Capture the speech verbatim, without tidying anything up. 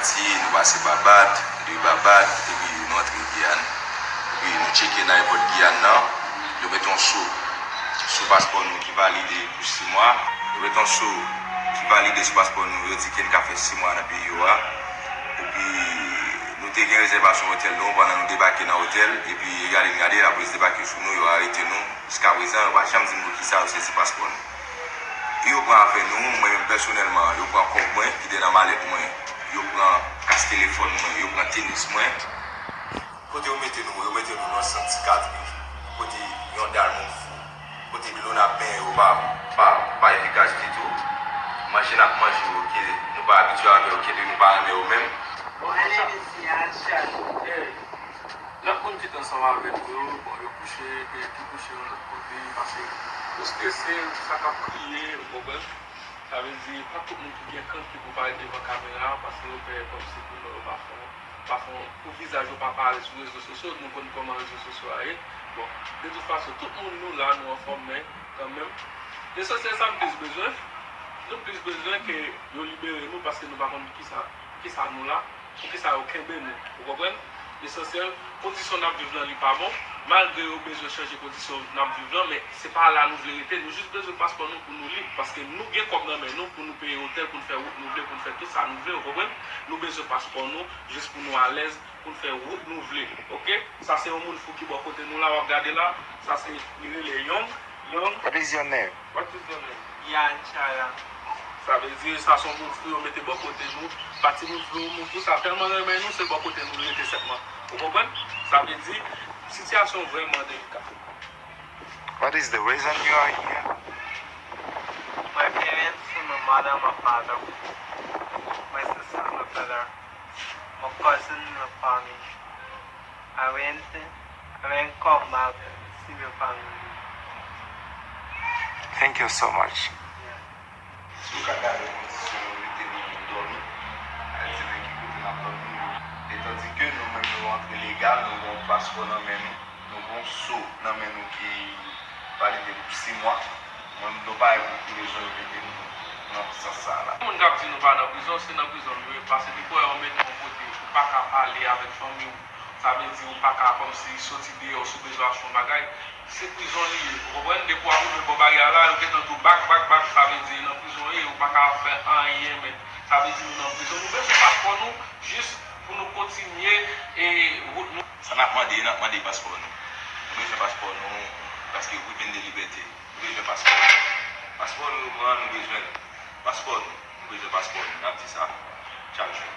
Ayiti, nou pase Babad, de Babad, epi nou antre Giyàn. Epi nou tcheke nan ayewopò Giyàn nan, yo mete yon so sou paspò nou ki valide pou sis mwa. Yo mete yon so ki valide sou paspò nou, yo di ke n ka fè sis mwa nan peyi yo a. Epi nou te gen rezèvasyon otèl nou, pandan nou debake nan otèl, epi yo gade n gade, lapolis debake sou nou, yo arete nou. Jiskaprezan, yo pa janm di n poukisa yo sezi paspò nou. Yo pran afè nou, mwen menm pèsonèlman, yo pran kòb mwen ki te nan malèt mwen, yo pran kas telefòn mwen, yo pran tenis mwen. Kote yo mete nou? Yo mete nou nan sant sikatri, kote yon dal moun fou, kote dlo n ap benyen yo pa, pa, pa efikas ditou. Manje n ap manje yo ke nou pa abitye avè yo, ke nou pa renmen yo menm. Bon, ale mesye, al chache. N ap konn viv ansanm avèk yo, bon, yo kouche, gen ki kouche yon lòt kote, paske yo strese, sa k ap kriye, ou konprann? Sa vle di, pa tout moun ki gen kran ki pou parèt devan kamera, paske yo pè kòmsi pou non yo pa fè, pa fè, pou vizaj yo pa parèt sou rezo sosyo, nou konn kòman rezo sosyo a ye. Bon, de tout fason, tout moun nou la, nou anfòm, men kanmenm, lesansyèl sa m plis bezwen, nou plis bezwen ke yo libere nou, paske nou pa konn kisa, kisa nou la. Poukisa yo kenbe nou? Ou konprann? Lesansyèl, kondisyon n ap viv lan, li pa bon. Malgre yo bezwen chanje kondisyon n ap viv lan, men se pa la nou vle rete. Nou jis bezwen paspò nou pou nou lib. Paske nou gen kòb nan men nou pou nou peye otèl, pou n fè wout nou vle, pou n fè tout sa nou vle. Ou konprann? Nou bezwen paspò nou jis pou nou alèz, pou n fè wout nou vle. Oke? Sa se yon moun fou ki bò kote nou la, w ap gade la. Sa se, li rele Young. Young. What is your name? What is your name? Yan Chara. Sa vle di, sa se yon moun fou yo mete bò kote nou. Pa ti moun fou, moun fou sa tèlman renmen nou, se bò kote nou rete sèlman. Ou konprann? Sa vle di, sitiyasyon vrèman delika. What is the reason you are here? My parents, my mother, my father, my sister, my brother, my cousin, my family. Awen, awen kòman si yo pa vini. Thank you so much. Yeah. Si w ka gade kondisyon yo mete nou dòmi, al di nan ki kote n ap dòmi, etandike nou menm nou antre legal, nou gen yon paspò nan men nou, nou gen yon so nan men nou ki valide pou sis mwa. Mwen, m gen yon bagay pou, pou rezon yo mete m nan sans sa a la. Moun k ap di nou pa nan prizon, se nan prizon nou ye. Paske depi w wè yo mete w yon kote, ou pa ka pale avèk fanmi w. Sa vle di ou pa ka kòmsi soti deyò si w bezwen achte yon bagay. Se prizon li ye. Ou konprann? Depi w ap rive bò baryè a la, yo gentan di w bak, bak, bak. Sa vle di nan prizon w ye, ou pa ka fè anyen, men sa vle di nou nan prizon. Nou bezwen paspò nou jis pou nou kontinye e wout nou. Sa n ap mande, n ap mande paspò nou. Nou bezwen paspò nou, paske wi pen de libète. Nou bezwen paspò nou. Paspò nou, yo pran, nou bezwen l. Paspò nou. Nou bezwen paspò nou. N ap di sa chak jou.